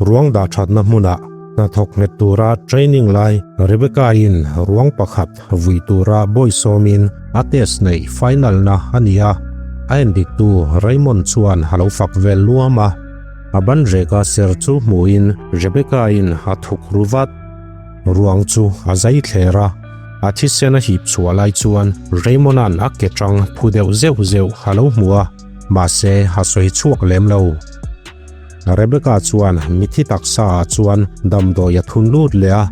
Ruang dah thatna hmunah hnathawk nghet tura training lai Rebecca-in ruang pakhat vui tura bawisawmin a test neih final na a ni a, a endiktu Raymond chuan a lo fak vel luam a. A ban reka ser chu hmuhin Rebecca-in a thuk ru vat. Ruang chu a zai thler a, a thisen a hip chhuah lai chuan Raymond-a'n a ke tang phu deuh zeuh zeuh a lo hmu a, mahse a sawi chhuak lem lo. Rebecca chuan mithi taksa ah chuan damdawi a thun lut leh a,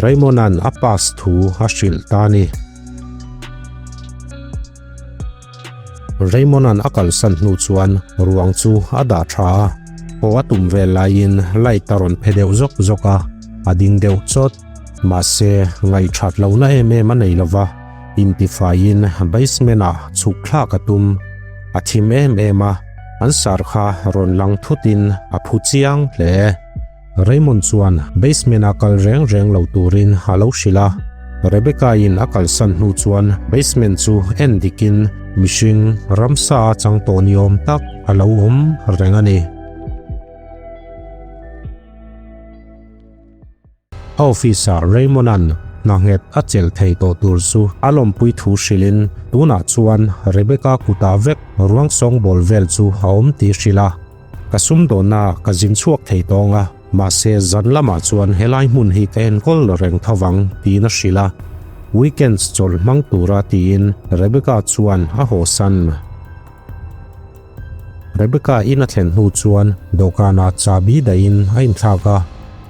Raymond-a'n a pass thu a hrilh ta a ni. Raymond-a'n a kalsan hnu chuan ruang chu a dah tha a, haw a tum vel laiin light a rawn phe deuh zawk zawk a, a ding deuh chawt. Mahse, ngaihthat lohna em em a nei lova, intifaiin basement-ah chhuk thlak a tum. A thim em em a, an sar kha rawn lang thutin a phu chiang hle. Raymond chuan basement-a kal reng reng lo turin a lo hrilh a. Rebecca-in a kalsan hnu chuan basement chu en dikin mihring ramsa a chang tawh ni awm tak a lo awm reng a ni. A office-ah Raymond-a'n hna nghet a chelh thei tawh tur chu a lawmpui thu hrilhin tunah chuan Rebecca kutah vek ruang sawngbawl vel chu a awm tih hrilh a. Ka sumdawnna ka zin chhuak thei tawng a, mahse zan lamah chuan helai hmun hi ka enkawl reng tho vang tiin a hrilh a. Weekends chawlh hmang tura tiin Rebecca chuan a hawsan. Rebecca in a thlen hnu chuan dawhkanah chahbi dahin a inthlak a,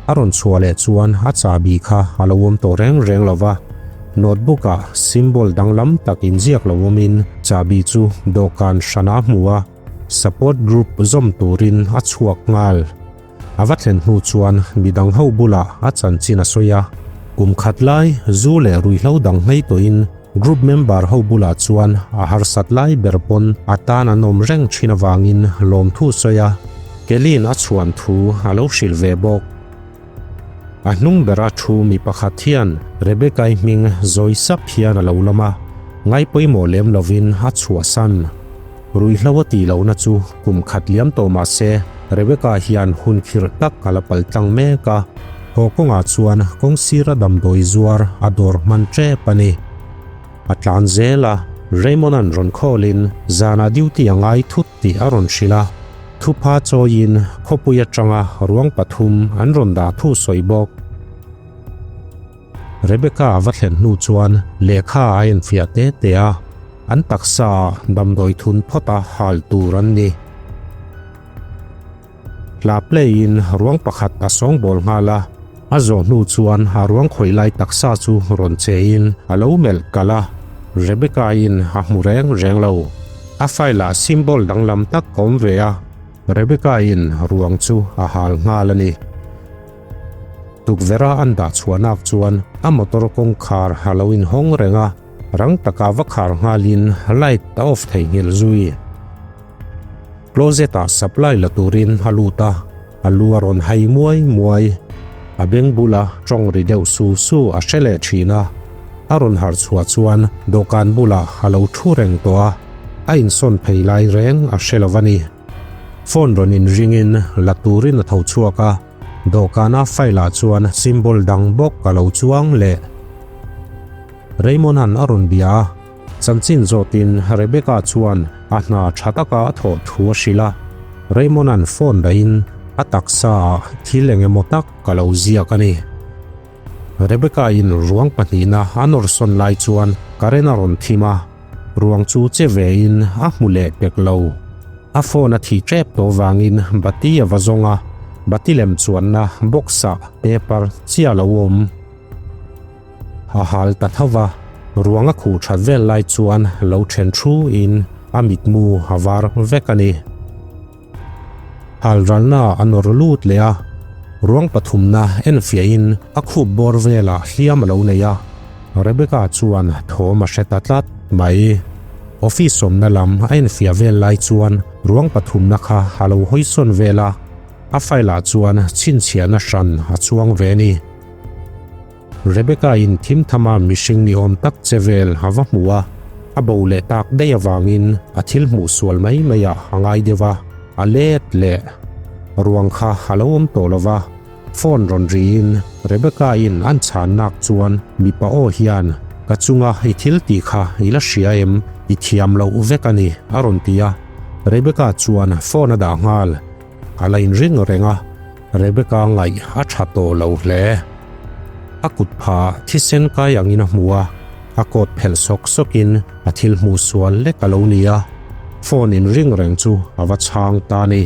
a rawn chhuah leh chuan a chahbi kha a lo awm tawh reng reng lo va. Notebook ah symbol danglam tak inziak lo awmin chahbi chu dawhkan hranah a hmu a. Support group zawm turin a chhuak nghal. A va thlen hnu chuan midang ho bulah a chanchin a sawi a. Kum khat lai zu leh ruihhlo dang hmei tawhin group member ho bulah chuan a harsat lai ber pawn a tan an awm reng thin avangin lawmthu sawi a, Kelly'n a chhuan thu a lo hrilh ve bawk. A hnung bera thu mi pakhat hian Rebecca-i hming zawi sap hian a lo lam a, ngaipawimawh lem lovin a chhuahsan. Ruihhlo a tih lohna chu kum khat liam tawh mah se, Rebecca hian hun khirh tak a la pal tlang mek a. Haw kawngah chuan kawng sira damdawi zuar a dawr hman tep a ni. A tlan zel a, Raymond-a'n rawn khawlin zanah duty a ngai thut tih a rawn hrilh a. Thupha chawiin khawpui atanga ruang pathum an rawn dah thu sawi bawk. Rebecca a va thlen hnu chuan lehkha a enfiah te te a, an taksa ah damdawi thun phawt a hal tur an ni. Hla play in ruang pakhat a sawngbawl nghal a, a zawh hnu chuan a ruang khawih lai taksa chu rawn che in a lo melh kalh a, Rebecca in a hmu reng reng lo. A file ah symbol danglam tak a awm ve a, Rebecca in ruang chu a hal nghal a ni. Tukverha an dah chhuahnak chuan a motor kawngkhar a lo inhawng reng a, rang taka va khar nghalin light a off theihnghilh zui. Closet ah supply la turin a lut a, a lu a rawn hai muai muai. A beng bula tawng ri deuh su su a hre leh thin a, a rawn harh chhuah chuan dawhkan bulah a lo thu reng tawh a, a insawn phei lai reng a hre lo a ni. Phone rawn inringin la turin a tho chhuak a, dawhkana file ah chuan symbol dang bawk a lo chuang leh. Raymond-a'n a rawn bia a, chanchin zawtin Rebecca chuan a hna tha taka a thawh thu a hrilh a, Raymond-a'n phone dahin a taksa ah thil eng emaw tak a lo ziak a ni. Rebecca-in ruang pahnihna a nawrsawn lai chuan current a rawn thim a, Ruang chu che vein a hmu leh pek lo. A phone a thih tep tawh vangin bati a va zawng a, bati lem chuanna box ah paper chiah lo awm. A hal ta tho va, ruang a khuh that vel lai chuan lo then thu in a mitmu a var vek a ni. Hal ralna a nawr lut leh a, ruang pathumna enfiahin a khup bawr velah hliam a lo nei a, Rebecca chuan thawm a hre ta tlat mai. Office awmna lam a enfiah vel lai chuan ruang pathumna kha a lo hawisawn vel a, a file ah chuan chhinchhiahna hran a chuang ve a ni. Rebecca in thim thama mihring ni awm tak che vel a va hmu a, a bo leh tak daih avangin a thil hmuh sual mai mai ah a ngai deuh a, a let leh. Ruang kha a lo awm tawh lo va, phone rawn riin Rebecca-in an chhan nak chuan mipa aw hian, Ka chunga i thil tih kha i la hria em? I thiam loh vek a ni, a rawn ti a. Rebecca chuan phone a dah nghal. A la inring reng a, Rebecca ngaih a tha tawh lo hle. A kut pha thisen kai angin a hmu a, a coat phelh sawk sawkin a thil hmuh sual lek a lo ni a, phone inring reng chu a va chhang ta a ni.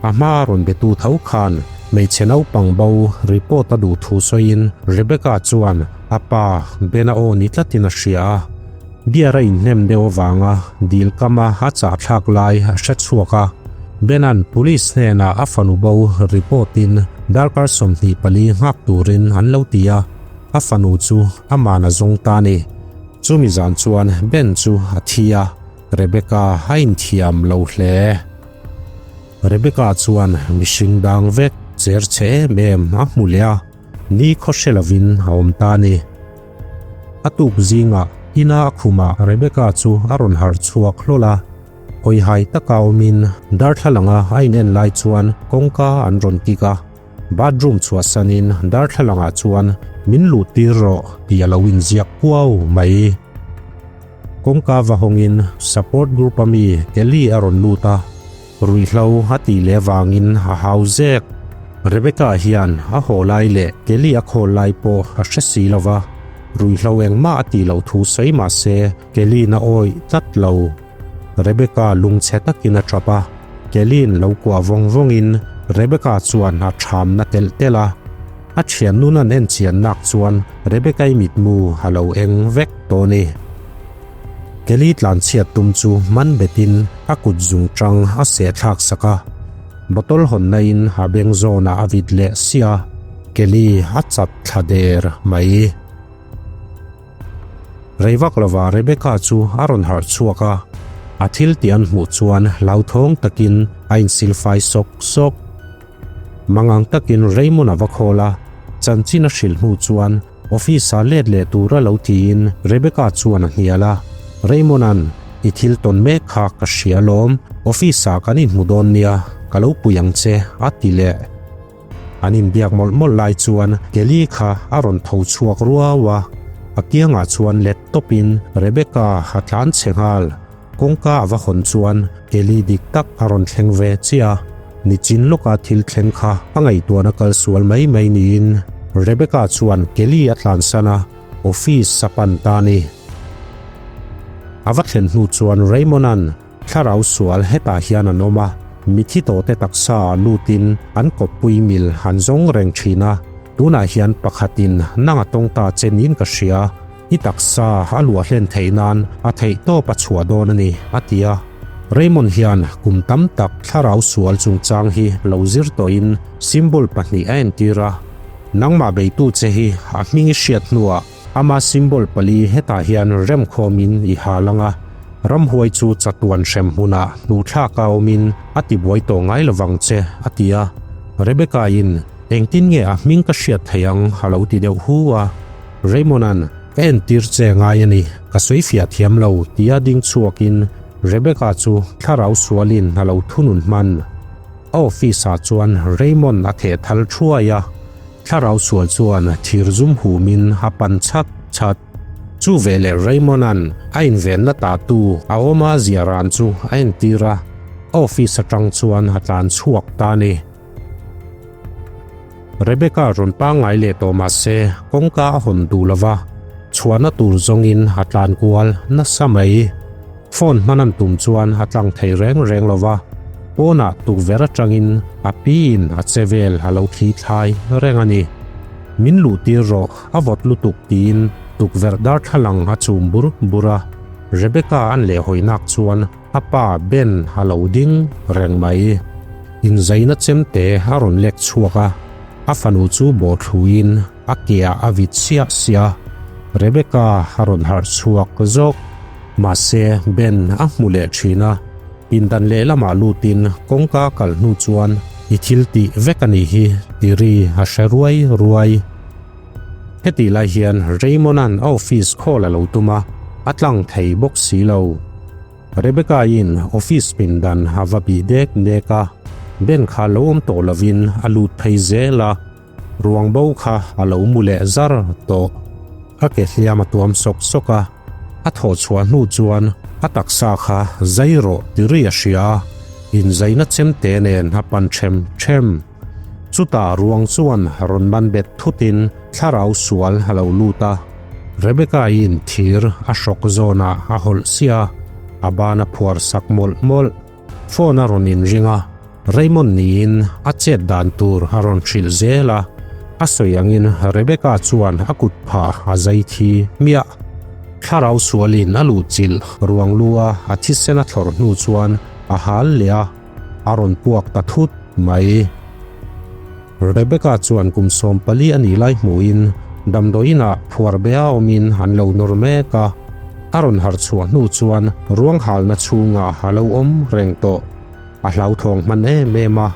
A hma rawn betu tho khan hmeichhe naupang bo report a duh thu sawiin Rebecca chuan a pa Bena aw ni tlatin a hria a, Beer a inhnem deuh avanga dil kama a chahthlak lai a hre chhuak a, Bena'n Police hnenah a fanu bo report in darkar 24 nghak turin an lo ti a, a fanu chu aman a zawng ta a ni. Chumi zan chuan Ben chu a thi a, Rebecca a inthiam lo hle. Rebecca chuan mihring dang vek cher chhe em em a hmu leh a. Ni khaw hre lovin a awm ta a ni. A tuk zingah ina a khumah Rebecca chu a rawn harh chhuak hlawl a, hawihai taka awmin darthlalanga a inen lai chuan kawngka an rawn kik a, bathroom chhuahsanin darthlalangah chuan min luh tir rawh tih a lo inziak kuau mai. Kawngka va hawngin support group a mi Kelly a rawn lut a. Ruihhlo a tih leh vangin a hau zek. Rebecca hian a haw lai leh Kelly a khawl lai pawh a hre si lo va, ruihhlo engmah a tih loh thu sawi mah se Kelly-in a awih tlat lo. Rebecca lungchhe takin a tap a, Kelly-in lo kuah vawng vawngin Rebecca chuan a thamna telh telh a. A thiannun an enchian nak chuan Rebecca-i mitmu a lo eng vek tawh a ni. Kelly tlanchhiat tum chu man betin a kut zung tang a seh thlak sak a, bottle hawnna in a beng zawnah a vit leh sia, Kelly a chat thla der mai. Rei vak lova Rebecca chu a rawn harh chhuak a, a thil tih an hmuh chuan hlauthawng takin a insilfai sawk sawk. Mangang takin Raymond a va khawl a, chanchin a hrilh hnu chuan Office-ah let leh tura lo tiin Rebecca chuan a hnial a, Raymond-a'n i thil tawn mek kha ka hria alawm, office-ah kan inhmu dawn nia, ka lo pui ang che, a ti leh. An inbiak mawlh mawlh lai chuan Kelly kha a rawn tho chhuak ruau a, a kiangah chuan let tawpin Rebecca a tlan chhe nghal. Kawngka a va hawn chuan Kelly dik tak a rawn thleng ve chiah a, nichin lawka thil thleng kha a ngaihtuahna kal sual mai mai niin Rebecca chuan Kelly a tlansan a, office a pan ta a ni. A va thlen hnu chuan Raymond-a'n thlarau sual hetah hian an awm a, mithi tawhte taksa ah lutin an kawppui mil an zawng reng thin a, tunah hian pakhatin nang a tawng ta che niin ka hria, I taksa a luah hlen theih nan a theih tawp a chhuah dawn a ni, a ti a. Raymond hian kum tam tak thlarau sual chungchang hi lo zir tawhin symbol pahnih a entir a. Nangmah beitu che hi a hming i hriat hnuah ama symbol pali hetah hian remkhawmin i hal ang a, ramhuai chu chatuan hrem hmunah hnuhthlaka awmin a tibuai tawh ngai lovang che, a ti a. Rebecca-in engtin nge a hming ka hriat theih ang a lo ti deuh hu a. Raymond-a'n ka entir che ngai a ni, ka sawi fiah thiam lo tia ding chhuakin Rebecca chu thlarau sualin a lo thunun hman. A office-ah chuan Raymond a theh thal thuai a, thlarau sual chuan thir zum humin a pan chat chat. Chu veleh Raymond-a'n a invenna tatu a awma zia ran chu a entir a, a office atang chuan a tlan chhuak ta a ni. Rebecca rawn pangngai leh tawh mah se kawngka a hawn duh lo va, chhuahna tur zawngin a tlan kual nasa mai. Phone hman an tum chuan a tlang thei reng reng lo va, pawnah tukverh atangin a piin a che vel a lo thli thlai reng a ni. Min luh tir rawh, a vawt lutuk tiin tukverh darthlalang a chum bur bur a, Rebecca an lehhawi nak chuan A pa Ben a lo ding reng mai. Inzaina chemte a rawn lek chhuak a, a fanu chu bawhthluin a keah a vit siah siah a. Rebecca a rawn harh chhuak zawk. Mahse, Ben a hmu leh thin a, pindan lehlamah lutin kawngka a kal hnu chuan i thil tih vek a nih hi ti ri a hre ruai ruai. Hetih lai hian Raymond-a'n a office call a lo tum a, a tlang thei bawk si lo. Rebecca-i'n office pindan a va bih dek dek a. Ben kha lo awm tawh lovin a lut phei zel a, ruang bo kha a lo mu leh zar tawh. A ke hliam a tuam sawk sawk a, a thawh chhuah hnu chuan a taksa kha zai rawh ti ri a hria a, inzaina chemte nen a pan ṭhem ṭhem. Chutah ruang chuan rawn man bet thutin thlarau sual a lo lut a, Rebecca-i'n thir a hrawk zawnah a hawlh sia, a ban a phuar sak mawlh mawlh. Phone a rawn inring a, Raymond niin a chet dan tur a rawn hrilh zel a, a sawi angin Rebecca chuan a kut phah a zai thi hmiah. Thlarau sualin a luhchilh ruang lu a a thisen a thlawr hnu chuan a hal leh a, a rawn puak ta thut mai. Rebecca chuan kum 14 a nih lai hmuhin damdawiinah phuar bea awmin an lo nawr mek a, a rawn harh chhuah hnu chuan ruang halna chhungah a lo awm reng tawh. A hlauthawng hman em em a,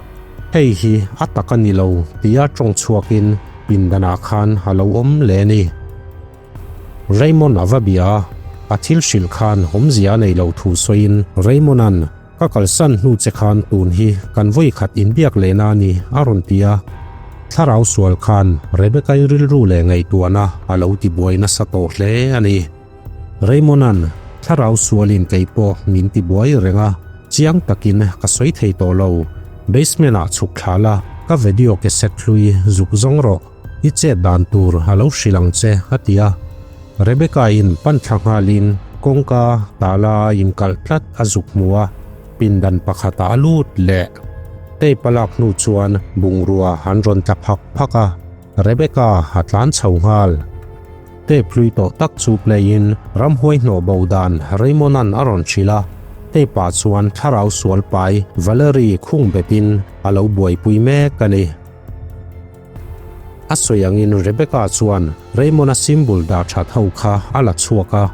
hei hi a tak a ni lo tia tawng chhuakin pindanah khan a lo awm leh a ni. Raymond a va bia a, a thil hrilh khan awmzia a nei lo thu sawiin Raymond-a'n Ka kalsan hnu che khan tun hi kan vawi khat inbiak lehna a ni a rawn ti a. Thlarau sual khan Rebecca-i rilru leh ngaihtuahna a lo tibuai nasa tawh hle a ni. Raymond-a'n thlarau sualin kei pawh min tibuai reng a, chiang takin ka sawi thei tawh lo. Basement-ah chhuk thla la, ka video cassette hlui zuk zawng rawh. I chet dan tur a lo hrilh ang che, a ti a. Rebecca-in pan thla nghalin kawngka tala a inkalh tlat a zuk hmu a, pindan pakhatah a lut leh. Tape a lak hnu chuan bungrua an rawn tla phak phak a, Rebecca a tlan chho nghal. Tape hlui tawh tak chu play-in ramhuai hnawh bo dan Raymond-a'n a rawn hrilh a, tape-ah chuan thlarau sual pai Valerie khung betin a lo buaipui mek a ni. A sawi angin Rebecca chuan Raymond-a symbol dah that ho kha a la chhuak a,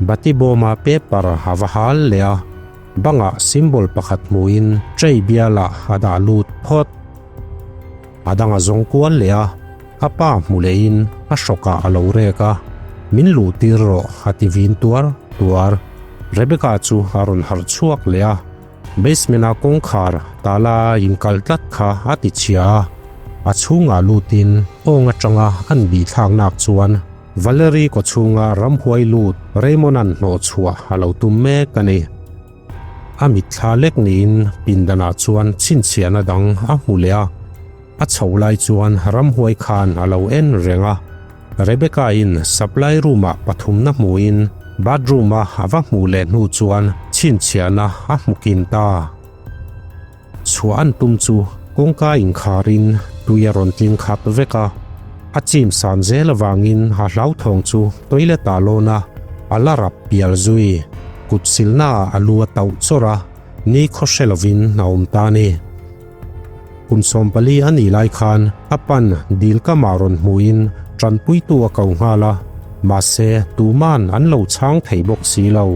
bati bawma paper a va hal leh a, bangah symbol pakhat hmuhin tray bialah a dah lut phawt. A dang a zawng kual leh a, a pa hmu lehin a hrawkah a lo rek a, Min luh tir rawh a ti vin tuar tuar. Rebecca chu a rawn harh chhuak leh a. Basement-a kawngkhar tala inkalh tlat kha a ti chhia a, a chhungah lutin awng atanga an bihthlaknak chuan Valerie kawchhunga ramhuai lut Raymond-a'n hnawh chhuah a lo tum mek a ni. A mitthla lek niin pindanah chuan chhinchhiahna dang a hmu leh a, a chho lai chuan ramhuai khan a lo en reng a. Rebecca-in supply room-ah pathumna hmuin bathroom-a a va hmuh leh hnu chuan chhinchhiahna a hmu kin ta. Chhuah an tum chu kawngka inkharin tui a rawn tling khat vek a, a chim san zel avangin a hlauthawng chu toilet-ah lawn a, a la rap pial zui. Kut silnaah a lu a tauh chawrh a, ni khaw hre lovin a awm ta a ni. Kum 14 a nih lai khan a pan dil kamah rawn hmuhin tanpuitu a ko nghal a, mahse tuman an lo chhang thei bawk si lo.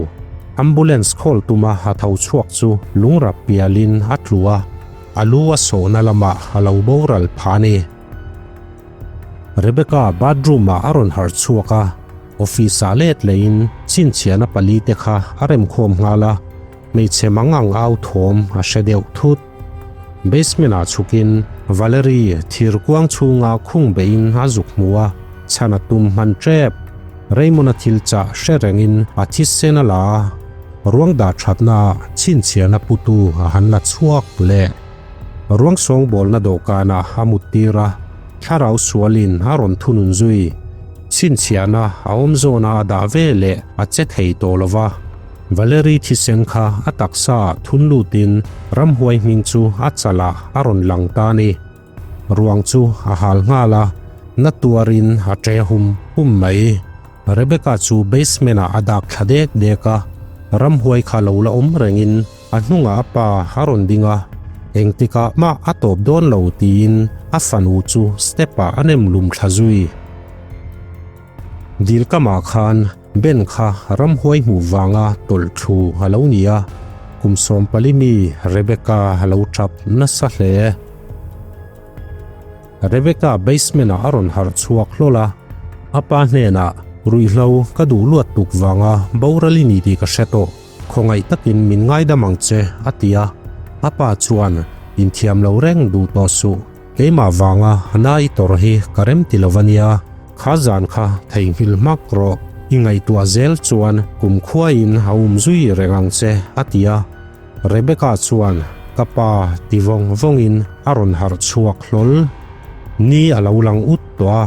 Ambulance call tuma a tho chhuak chu lungrap pialin a tlu a, a lu a sawhna lamah a lo boral phah a ni. Rebecca bathroom-ah a rawn harh chhuak a, office-ah let lehin chhinchhiahna palite kha a remkhawm nghal a, Hmeichhe mang ang au thawm a hre deuh thut. Basement ah chhukin Valerie thir kuang chhunga khung beihin a zuk hmu a, chhan a tum hman tep. Raymond-a thil chah hre rengin a thisen a la a, ruang dah thatna ah chhinchhiahna putu a han la chhuak leh. Ruang sawngbawlna dawhkanah a mut tir a, thlarau sualin a rawn thunun zui. Chhinchhiahna a awm zawna a dah ve leh a che thei tawh lo va. Valerie thisen kha a taksa ah thun lutin ramhuai hming chu a chalah a rawn lang ta a ni. Ruang chu a hal nghal a, na tuarin a ṭe hum hum mai. Rebecca chu basement ah a dak thla dek dek a, ramhuai kha lo la awm rengin a hnungah a pa a rawn ding a, engtikah mah a tawp dawn lo tiin a fanu chu step ah a nem lum thla zui. Dil kamah khan Ben kha ramhuai hmuh vanga tawlh thu a lo ni a, kum 14 mi Rebecca a lo tap nasa hle. Rebecca basement-ah a rawn harh chhuak hlawl a, a pa hnenah, Ruihhlo ka duh luat tuk vanga boral i ni tih ka hre tawh, khawngaih takin min ngaidam ang che, a ti a. A pa chuan, Inthiam lo reng duh tawh suh. Keimah vanga na i tawrh hi ka rem ti lo ania, kha zan kha theihnghilh hmak rawh. I ngaihtuah zel chuan kumkhuain a um zui reng ang che, a ti a. Rebecca chuan ka pa ti vawng vawngin a rawn harh chhuak hlawl. Ni a lo lang ut tawh a,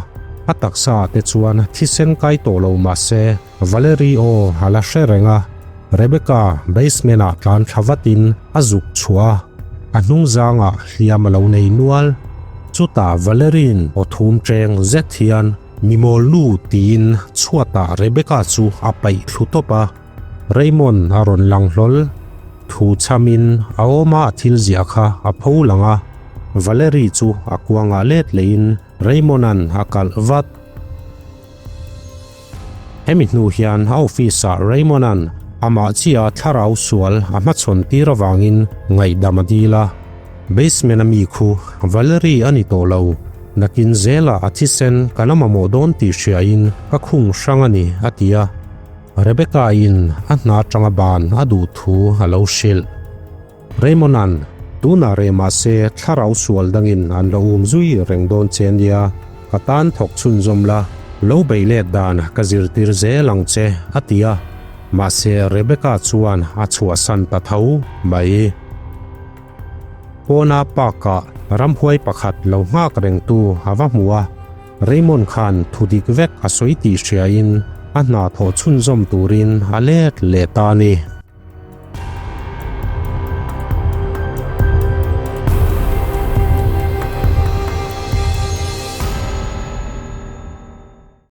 a taksa ah te chuan thisen kai tawh lo mah se Valerie aw a la hre reng a. Rebecca basement ah tlan thla vatin a zuk chhuah a, a hnung zangah hliam a lo nei nual. Chutah Valerie'n aw thum cheng zet hian mi mawl nu tiin chhuatah Rebecca chu a paih thlu tawp a. Raymond a rawn lang hlawl. Thu chhamin a awma a thil ziah kha a pho lang a, Valerie chu a kuangah let lehin Raymond-a'n a kalh vat. Hemi hnu hian a office-ah Raymond-a'n amah chiah thlarau sual a hmachhawn tir avangin ngaihdam a dil a. Basement-a mi khu Valerie a ni tawh lo. Nakin zelah a thisen ka la mamawh dawn tih hriain ka khung hrang a ni, a ti a. Rebecca-in a hna atanga ban a duh thu a lo hrilh. Raymond-a'n, Tunah reh mahse thlarau sual dangin an lo um zui reng dawn che nia, ka tan thawk chhunzawm la, lo beih let dan ka zirtir zel ang che, a ti a. Mahse Rebecca chuan a chhuahsan ta tho mai. Pawna park-ah ramhuai pakhat lo nghak rengtu a va hmu a, Raymond khan thu dik vek a sawi tih hriain a hna thawh chhunzawm turin a let leh ta a ni.